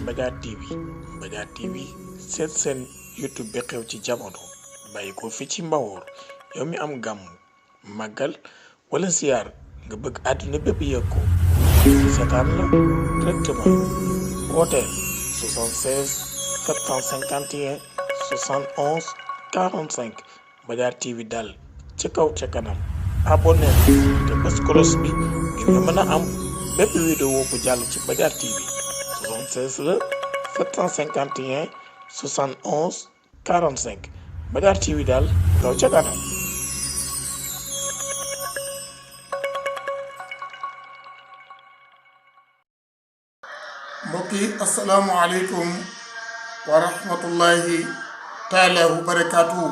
Mbadiar TV seen YouTube bi xew ci jamono bàyyi ko fi ci Mbawor yow mi am gàmm màggal wala ziar nga bëgg àdduna bépp yëg ko seetaan la directement wooteel 76 751 71 45 Mbadiar TV dal ci kaw ca kanam abonné te bës cloche bi ngir nga mën a am bépp vidéo bu jàll ci Mbadiar TV 76 la 751 71 45 Mbadiar TV daal kaw ca kanam. mbokk yi asalaamualeykum wa rahmatullahi taala wa barakaatuhu.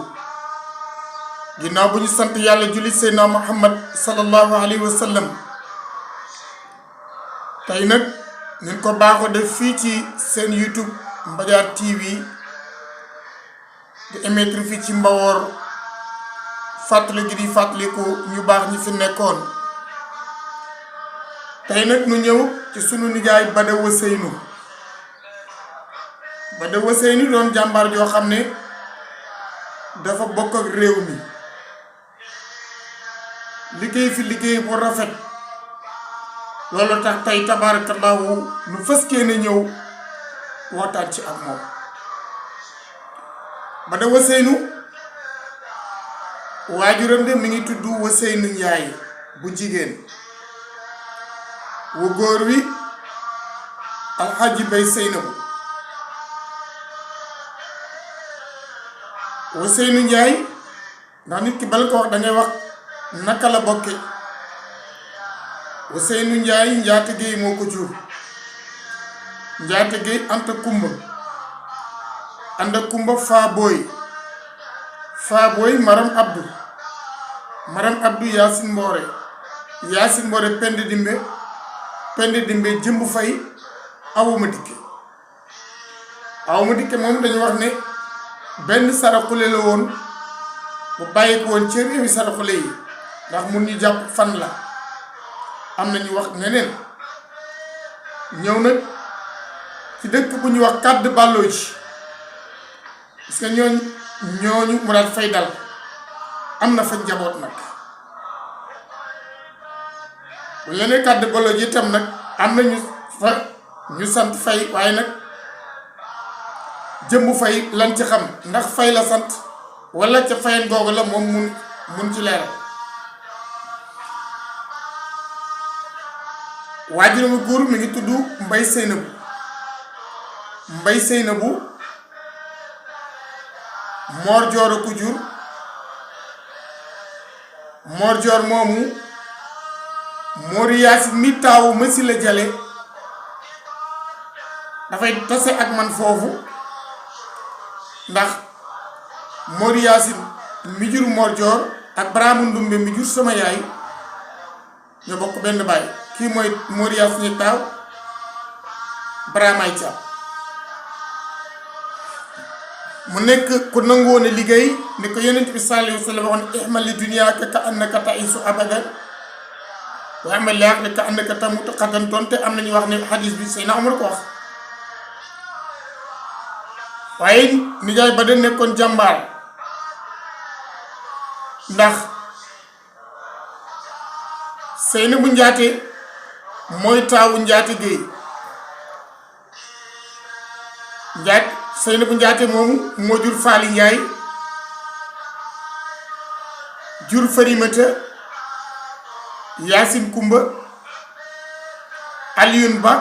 ginnaaw bu ñu sant yàlla julli seydina Muhammad sallallahu alayhi wa sallam tey nag ñu ko baaxoo def fii ci seen YouTube Mbadiar TV di émettre fii ci Mbawor fàttali gi di fàttaliku ñu baax ñi fi nekkoon. tey nag ñu ñëw ci sunu nijaay bada ousainou doon jàmbaar joo xam ne dafa bokk ak réew mi liggéey fi liggéey bu rafet. loolu tax tey tabarakallahu nu fas yéene ñëw waxtaan ci ak moom. bada ousainou waajuram de mi ngi tudd Ousseynou Ndiaye bu jigéen, wu góor wi alxaaji bay Seynabu. Ousseynou Ndiaye ndax nit ki bala ko wax dangay wax naka la bokke. Ousseynou Ndiaye Njaate Géey moo ko jur. Njaate Géey Anta Kumba, Anta Kumba Faa Booy Maram Abdou Yaasin Mboore Pende Dimbe Jëmb Fay Awuma Dikke moom dañu wax ne benn saraxule la woon bu bàyyi ko woon ci réewi saraxule yi ndax mun ñu jàpp fan la. am na ñu wax neneen ñëw nag ci dëkk bu ñu wax kàdd bàlloo ji parce que ñooñu mu daal fay dal am na fa njaboot nag. bu leneen kàdd bàlloo ji itam nag am na ñu sant fay waaye nag jëmb fay lan ci xam ndax fay la sant wala ca fayen googu la moom mun ci leeral. waajuram bu góor mi ngi tudd Mbay Seynabu Moor Joor a ko jur. Moor Joor moomu Moori Yaasin mi taawu mësi la jale dafay tase ak man foofu ndax Moori Yaasin mi jur Moor Joor ak Baraamu Ndumbe mi jur sama yaay ñoo bokk benn baay. kii mooy Moori Yaasin taaw Baraamaay Caam mu nekk ku nangoo ne liggéey ni ko Yonent bi sallallaahu alayhi wa sallam waxoon ihmal li dunyaaka ka annaka ta'iishu abadan wa amal li aaxirati ka annaka tamuutu gadan. te am nañu wax ne xadiis bi Seydina Omar ko wax. waaye nijaay ba da nekkoon jàmbaar ndax Seynabu Njaate mooy taawu Njaate Géey. Seynabu Njaate moomu moo jur Faali Njaay jur Farimata Yaasin Kumba Aliyun Ba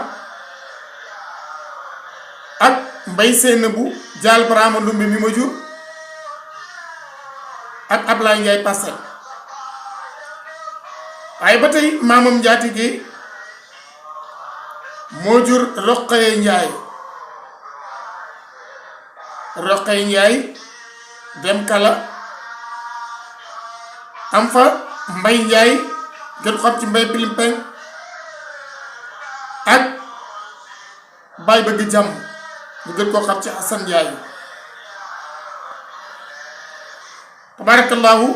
ak Mbay Seynabu Jaal Baraama Ndumbe mi ma jur ak Ablaay Njaay Pasel. waaye ba tey maamam Njaate Géey moo jur Roqaye Njaay dem kala am fa Mbay Njaay gën xam ci Mbay Pilimpeng ak Baay Bëgg Jàmm ñu gën koo xam ci Asan Njaay. tabarakallahu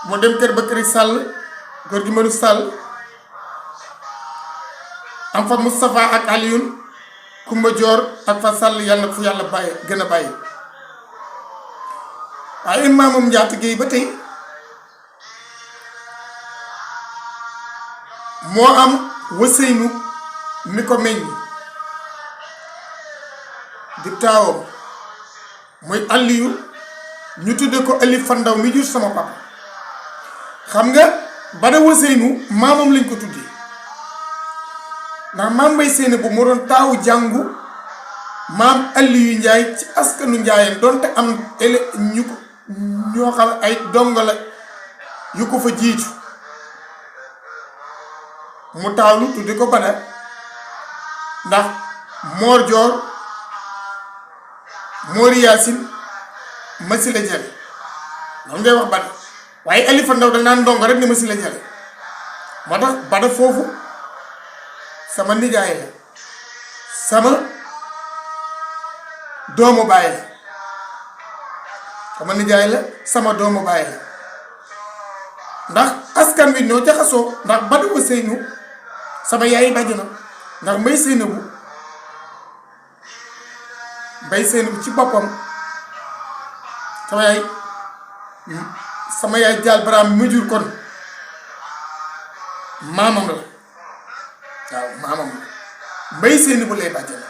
moo dem kër Bakari Sàll góor gi mënu Sàll am fa Moustapha ak Alioune Kumba Joor ak fa sàll yàlla na fu yàlla bàyyi gën a bàyyi waaye maamam Njaati Géey ba tey moo am Ousseynou mi ko meññ di taawam muy Aliyu ñu tudde ko Ali Fandaw mi jur sama papa xam nga bada Ousseynou maamam lañ ko tuddee ndax maam Mbay Séene bu moo doon taawu jàngu maam Aliyu Njaay ci askanu Njaayeen doonte am ñoo xam ay dongo la yu ko fa jiitu mu taawlu tudde ko bada ndax Moor Joor Moori Yaasin Masila Jale loolu ngay wax bada waaye Ali Fandaw da naan ndongo rek ne Masila Jale moo tax bada foofu sama nijaay la sama doomu baay la sama nijaay la sama doomu baay la ndax askan wi ñoo jaxasoo ndax bada Ousseynou sama yaay bàjj na ndax Mbay Séenabou ci boppam sama yaay jaal baraam mu jur kon maamam la waaw maamam la Mbay Séenabou lay bàjj na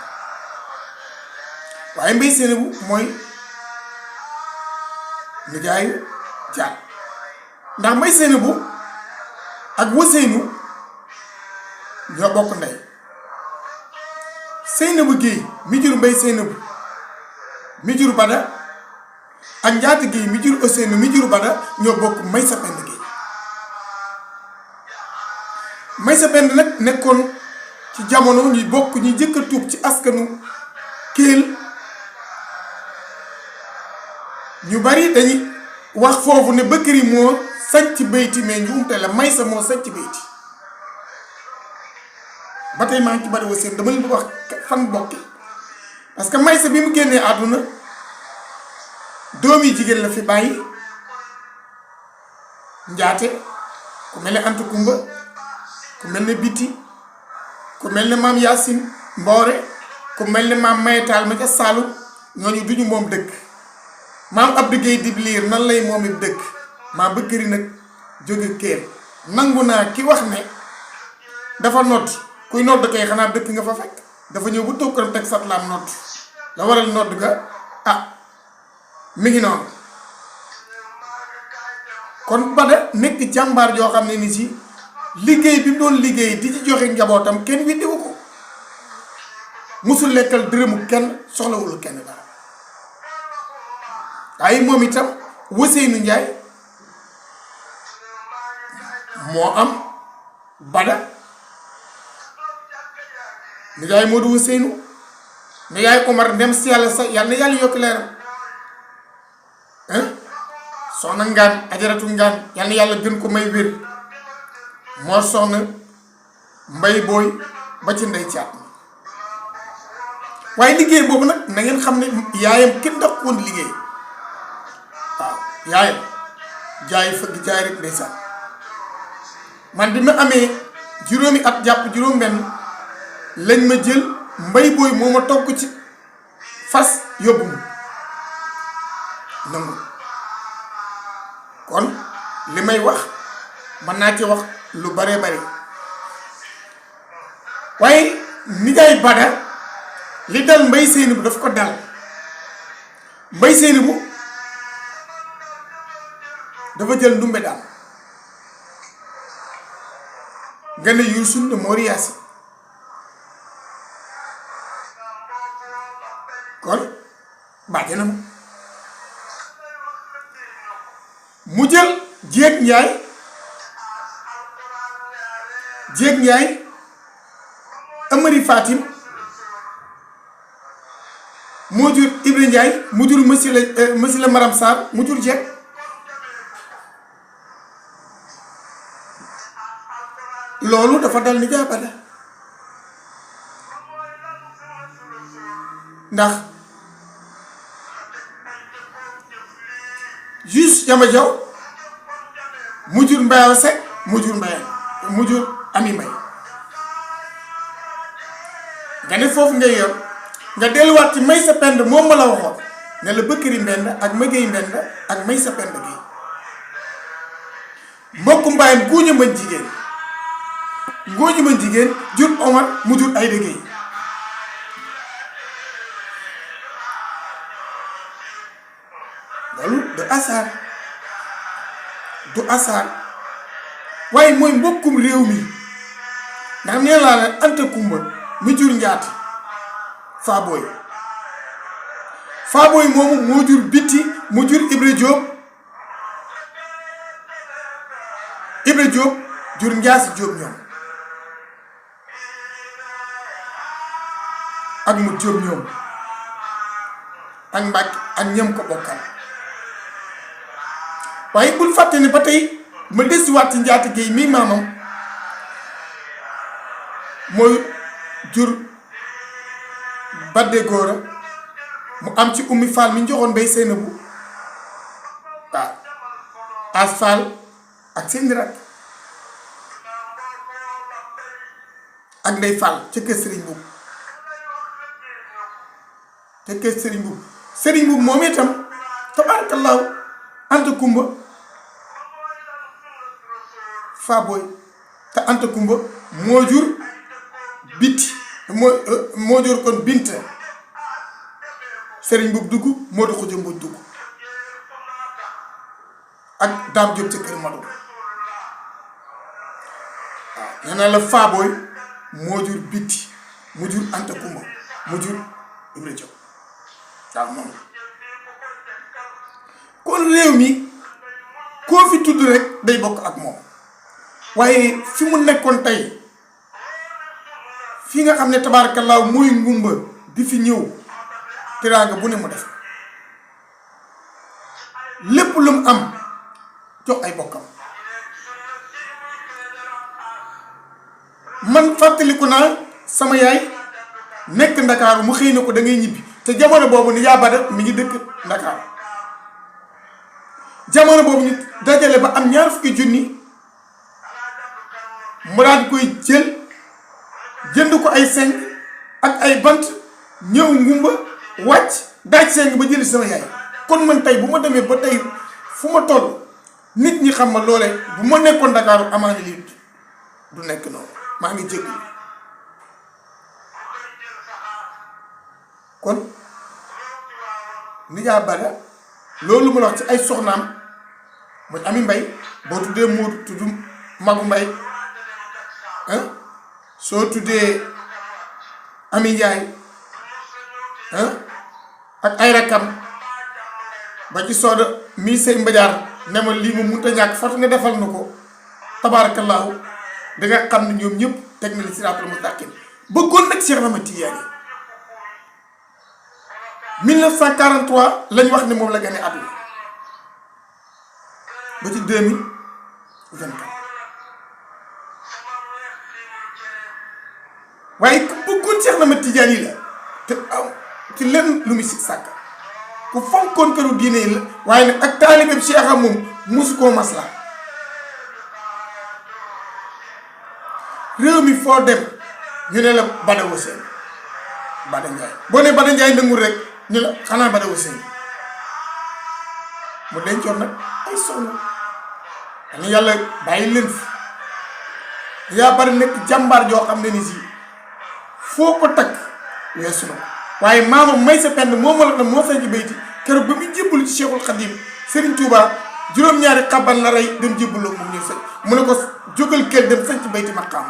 waaye Mbay Séenabou mooy nijaayu jaal ndax Mbay Séenabou ak Ousseynou ñoo bokk ndey Séenabou Géey mi jur Mbay Séenabou mi jur bada ak Njaati Géey mi jur Ousseynou mi jur bada ñoo bokk Maysa Pend Géey Maysa Pend nag nekkoon ci jamono ñuy bokk ñuy jëkk a tuub ci askanu Kéel ñu bari dañuy wax foofu ne Bëkkëri moo sanc Beyti mais njuumte la Maysa moo sanc Beyti ba tey maa ngi ci bada Ousseynou dama leen bëgg wax fan bokki parce que Maysa bi mu génnee àdduna doom yi jigéen la fi bàyyi Njaate ku mel ne Anta Kumba ku mel ne Biti ku mel ne maam Yaasin Mboore ku mel ne maam Mayetaal ma ca Saalum ñooñu duñu moom dëkk maam Abdou Guèye Dibliir nan lay moom it dëkk maam Bëkkëri nag jóge Kéel nangu naa ki wax ne dafa nodd kuy nodd kay xanaa dëkk nga fa fekk dafa ñëw bu toog këram teg satlaam nodd la waral nodd ga mi ngi noonu kon bada nekk jàmbaar joo xam ne ni si liggéey bi mu doon liggéey di ci joxe njabootam kenn weddiwu ko musul lekkal dërëmu kenn soxlawul kenn dara waaye moom itam Ousseynou Njaay moo am bada nijaay Modou Ousseynou nijaay Omar ndem si yàlla sa yàlla na yàlla yokk leeram soxna Ngaan ajaratu Ngaan yàlla na yàlla gën ko may wér moo soxna Mbay Booy ba ci ndey caat waaye liggéey boobu nag na ngeen xam ne yaayam kenn ndax koon liggéey waaw yaayam jaay fëgg jaay rek ndeysaan man bi ma amee juróomi at jàpp juróom benn lañ ma jël Mbay Booy moo ma togg ci fas yóbbu ma nangu kon li may wax mën naa ci wax lu bare bare waaye nijaay bada li dal Mbay Séenabou daf ko dal Mbay Séenabou dafa jël ndumbe daal nga ne Yuusu de Moori Yaasin kon bàjjanam mu jël jéeg njaay Amari Fatim moo jur Ibra Njaay mu jur Masila Maram Sarr mu jur jeeg loolu dafa dal nijaay bada ndax juste Jama Jaw mu jur Mbayaw Sekk mu jur Ami Mbay nga ne foofu ngay yor nga delluwaat ci may sa pend moom ma la waxoon ne la Bëkkëri Mbend ak Magéey Mbend ak may sa pend gi mbokku mbaayam Nguuña Mbañ Jigéen Nguuña Mbañ Jigéen jur Omar mu jur ay dëggéey loolu du asaar waaye mooy mbokkum réew mi ndax nee laa la Anta Kumba mi jur Njaati Faaboy moomu moo jur Bitti mu jur Ibra Diop jur Njaasi Diop ñoom ak mu Diop ñoom ak Mbàkke ak ñam ko bokkal waaye bul fàtte ne ba tey ma desiwaat ci Njaati Géey mii maamam mooy jur Badde Góora mu am ci Ummi Fall mi joxoon Mbay Seynabu waaw As Fall ak seen rak ak Ndey Fall ca kër Sëriñ Buub Sëriñ Buub moom itam tabaarakallaahu Anta Kumba Faaboy te Anta Kumba moo jur Bitti moo jur kon Binta Sëriñ Buub dugg moo du Xuja Mbooj dugg ak Daam Jóob ca kër Madu waaw nee naa la Faaboy moo jur Bitti mu jur Anta Kumba mu jur Ibra Jóob waaw moom kon réew mi koo fi tudd rek day bokk ak moom waaye fi mu nekkoon tey fi nga xam ne tabaarakallaahu muy ngumba di fi ñëw teraanga bu ne mu def lépp lu mu am jox ay bokkam man fàttaliku naa sama yaay nekk Ndakaaru mu xëy na ko da ngay ñibbi te jamono boobu ni yaa bada mi ngi dëkk Ndakaaru jamono boobu ñu dajale ba am 20 junni mu daan koy jënd ko ay seng ak ay bant ñëw ngumba wàcc daaj seng ba jëli sama yaay kon man tey bu ma demee ba tey fu ma toll nit ñi xam ma loole bu ma nekkoon Ndakaaru amaana lii du nekk noonu maa ngi jéggi kon Ndiaye Bada loolu mu la wax ci ay soxnaam mooy Ami Mbay boo tuddee Moodu tudd Magu Mbay soo tuddee Ami Njaay ak ay rakam ba ci sooda mii sëy Mbadiar ne ma lii ma munta ñàkk fatu nga defal na ko tabaarakallaahu danga xam ne ñoom ñëpp teg na li siraatal mustaqim bëggoon nag Cheikh Ahmed Tidiane 1943 lañ wax ne moom la gane àdduna ba ci 2024 waaye ku bëggoon Cheikh Ahmed Tidiane yi la te aw ci lenn lu muy si sàkk ku fonkoon këru diine yi la waaye nag ak taalibeeb Cheikh am moom mosu koo masla réew mi foo dem ñu ne la Bada Ousainou Bada Ndiaye boo ne Bada Ndiaye ndëngul rek ñu la xanaa Bada Ousainou mu dencoon nag ay soxna dana yàlla bàyyi leen fi yaa bari nekk jàmbaar joo xam ne ni si foo ko takk weesu na waaye maamam may sa pend moo la moo sañ ci bayti keroog ba muy jébbalu ci Cheikhul Khadim Serigne Touba juróom-ñaari xaban la rey dem jébbaloo moom ñëw sañ mu ne ko jógal keel dem sañ ci bayti maqaam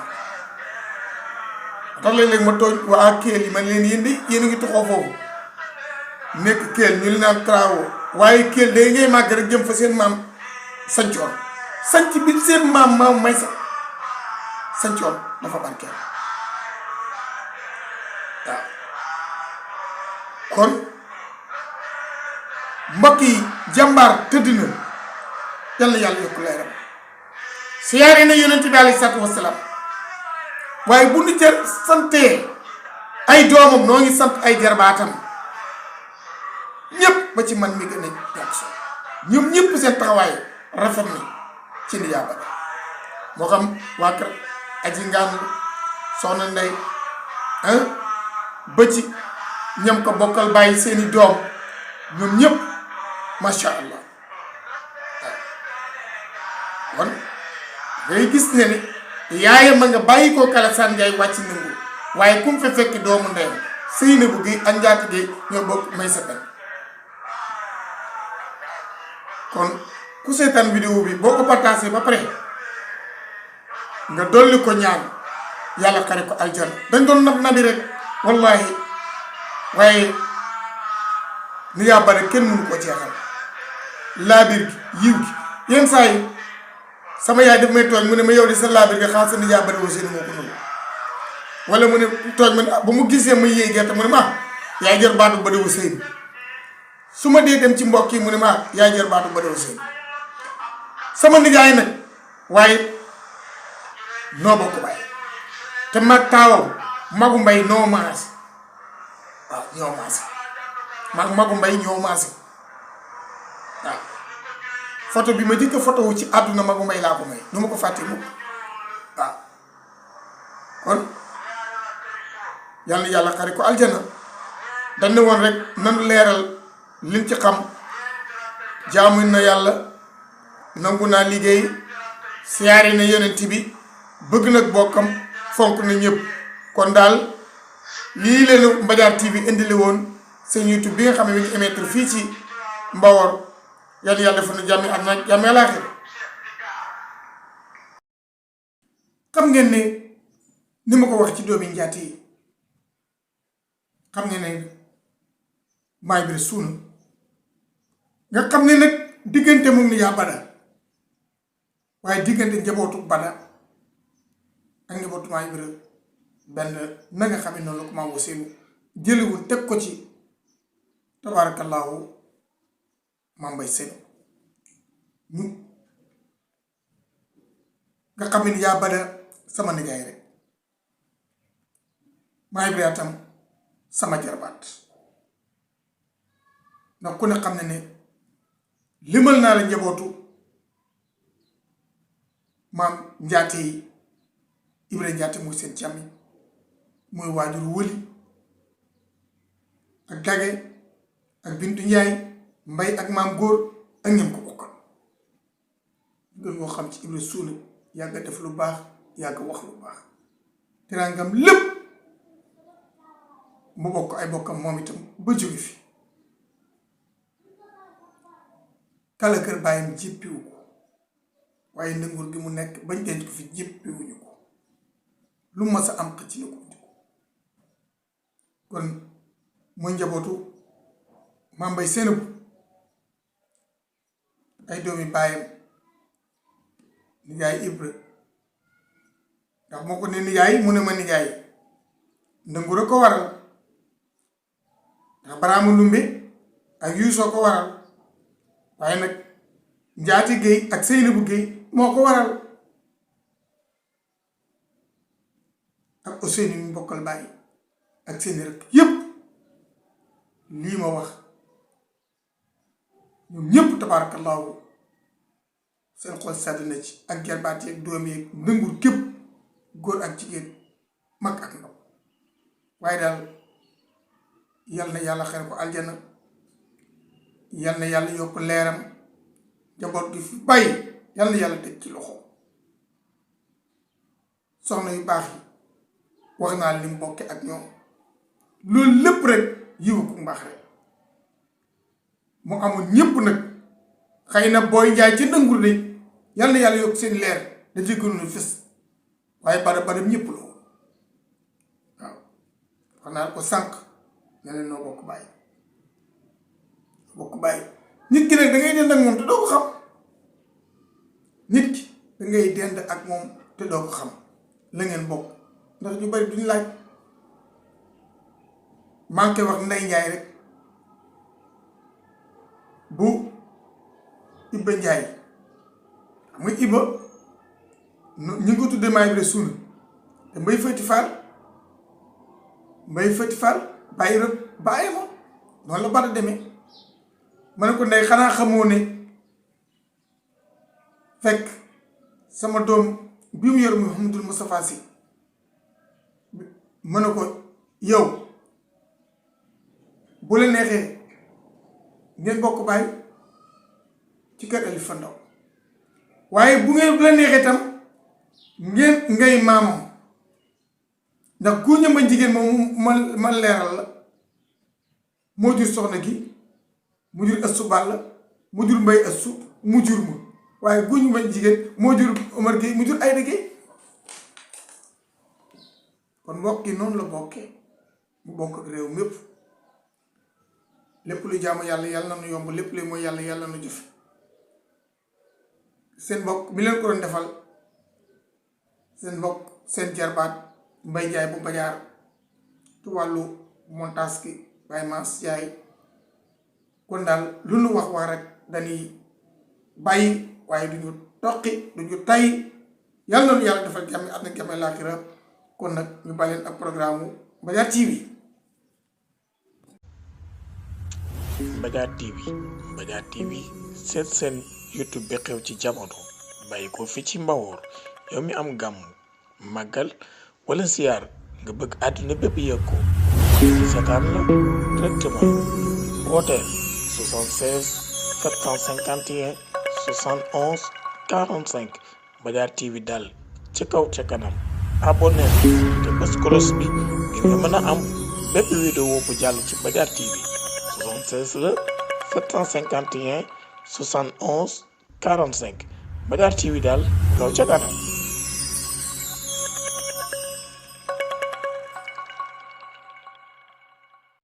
tax léeg-léeg ma tooñ waa keel yi man leen yéen de yéen a ngi toxoo foofu nekk keel ñu li naan travaux waaye keel day ngay màgg rek jëm fa seen maam sañcoon sañc bi seen maam may sa sañcoon dafa barkeel waaw kon mbokk yi jàmbaar tëdd na yàlla yokk leeram siyaare na yonent bi alayhi salaatu wasalaam waaye bu nu jar santee ay doomam noo ngi sant ay jarbaatam ñëpp ba ci man mi gën a yàgg so ñoom ñëpp seen taxawaay rafet na ci Ndiaye Bada moo xam waa kër aji ngaan soxna ndey ba ci ñam ko bokkal bàyyi seeni doom ñoom ñëpp macha allah kon ngay gis ne ni yaayam ma nga bàyyi koo Kalasaan Njaay wàcc nangu waaye kum fa fekk doomu ndeyam Seynabou Gueye ak Njaati Gueye ñoo bokk may sa pen kon ku seetaan vidéo bi boo ko partagé ba pare nga dolli ko ñaan yàlla xare ko aljana dañ doon nab nabi rek wallahi waaye ni yaa bare kenn mënu ko jeexal laabir gi yiw gi yenn saa yi sama yaay daf may tooñ mu ne ma yow di sa laabir nga xaar sa ni yaa bare aussi moo ko nulu wala mu ne tooñ ma ne ba mu gisee ma yéey gerte mu ne ma yaay jër baatu ba dewu sëy su ma dee dem ci mbokk yi mu ne ma yaay jër baatu ba dewu sëy sama nijaay nag waaye noo bokk bàyyi te mag taawam magu mbay noo maas waaw ñoo maas magu mbay ñoo maas waaw photo bi ma jëkk photo wu ci àdduna magu mbay laa ko may nu ma ko fàtte mukk waaw kon yàlla yàlla xare ko aljana dañ ne woon rek nanu leeral liñ ci xam jaamu na yàlla nangu naa liggéey siyaare na yonent bi bëgg nag bokkam fonk na ñëpp kon daal lii leen Mbadiar TV indile woon seen YouTube bi nga xam ne mi ngi émettre fii ci Mbawor yàlla yàlla defal na jàmmi àddina ak jàmmi àllaaxira xam ngeen ne ni ma ko wax ci doomi njaati yi xam ngeen ne maay bi suuna nga xam ne nag diggante moom ni yaa bada waaye diggante njabootu bada ak njabootu maay bi benn na nga xam ne noonu la ko maa waseenu jëliwul teg ko ci tabaarakallaahu maa mbay seen ñu nga xam ne yaa bada sama nijaay rek maay bi tam sama jarbaat ndax ku ne xam ne ne limal naa la njabootu maam njaate yi Ibra Njaate muy seen càmmiñ muy waajur wëli ak dage ak bintu njaay mbay ak maam góor ak ñam ko bokkal gën moo xam ci Ibra suuna yàgg def lu baax yàgg wax lu baax teraangam lépp mu bokk ay bokkam moom itam ba jóge fi kala kër bàyyam jéppiwu ko waaye ndëngur gi mu nekk bañ denc ko fi jéppiwuñu ko lu mas a am xëcc na ko indi ko kon mooy njabootu Maam Mbay Seynabou ay doomi bàyyam nijaay Ibra ndax moo ko ne nijaay mu ne ma nijaay ndëngur a ko waral ndax Baraama Lumbe ak Yuusoo ko waral waaye nag Njaati Géey ak Seynabou Géey moo ko waral ak Ousseynou ñu bokkal bàyyi ak seeni rek yépp lii ma wax ñoom ñépp tabaarakallaahu seen xol sàdd na ci ak gerbaat yi ak doom yi ak ndëngur képp góor ak jigéen mag ak ndaw waaye daal yal na yàlla xel ko aljana yal na yàlla yokk leeram jaboot gi fi bàyyi yal na yàlla teg ci loxo soxna yu baax yi wax naa li mu bokke ak ñoom loolu lépp rek yiwu ko mbaax rek mu amul ñépp nag xëy na booy njaay ci ndëngur de yal na yàlla yokk seen leer da ci gënoon a fës waaye bara ñépp la woon waaw wax naa ko sànq ne leen noo bokk bàyyi nit ki nag da ngay dend ak moom te doo ko xam nit ki da ngay dend ak moom te doo ko xam la ngeen bokk ndax ñu bari duñu laaj maa ngi koy wax Ndey Njaay rek bu Ibba Njaay xam nga Ibba ñu ngi ko tuddee maay bi suuna te mbay fëti faal bàyyi rek bàyyi ma noonu la bada demee ma ne ko ndey xanaa xamoo ne fekk sama doom bi mu yor Mouhamadul Moustapha Sy ma ne ko yow bu la neexee ngeen bokk baay ci kër Alifa Ndaw waaye bu la neexee tam ngeen ngay maamam ndax guñu ma jigéen moom ma leeral la moo jur soxna gi mu jur Assu Balla mu jur Mbay Assu mu jur ma waaye guñu ma jigéen moo jur Omar Gueye mu jur Ayda Gueye kon mbokk yi noonu la bokkee mu bokk ak réew mépp lépp lu jaamu yàlla yàlla na nu yomb lépp lu mooy yàlla yàlla na nu jëf seen mbokk mi leen ko doon defal seen mbokk seen jarbaat Mbay Njaay bu Mbadiar ci wàllu montage ki Baye Mass Njaay kon daal lu nu wax rek dañuy bàyyi waaye duñu toqi duñu tay yàlla na nu yàlla defal jàmm at na jàmm laaxira kon nag ñu bàyyi leen ak programme Mbadiar TV. Mbadiar TV seen YouTube bi xew ci jamono bàyyi ko fi ci Mbawoor yow mi am gàmm màggal wala siyaar nga bëgg àdduna bépp yëg ko seetaan la directement wooteel 76 751 71 45 Mbadiar TV daal ci kaw ca kanam abonné te bës cloche bi ngir nga mën a am bépp vidéo bu jàll ci Mbadiar TV 76 la 751 71 45 Mbadiar TV daal kaw ca kanam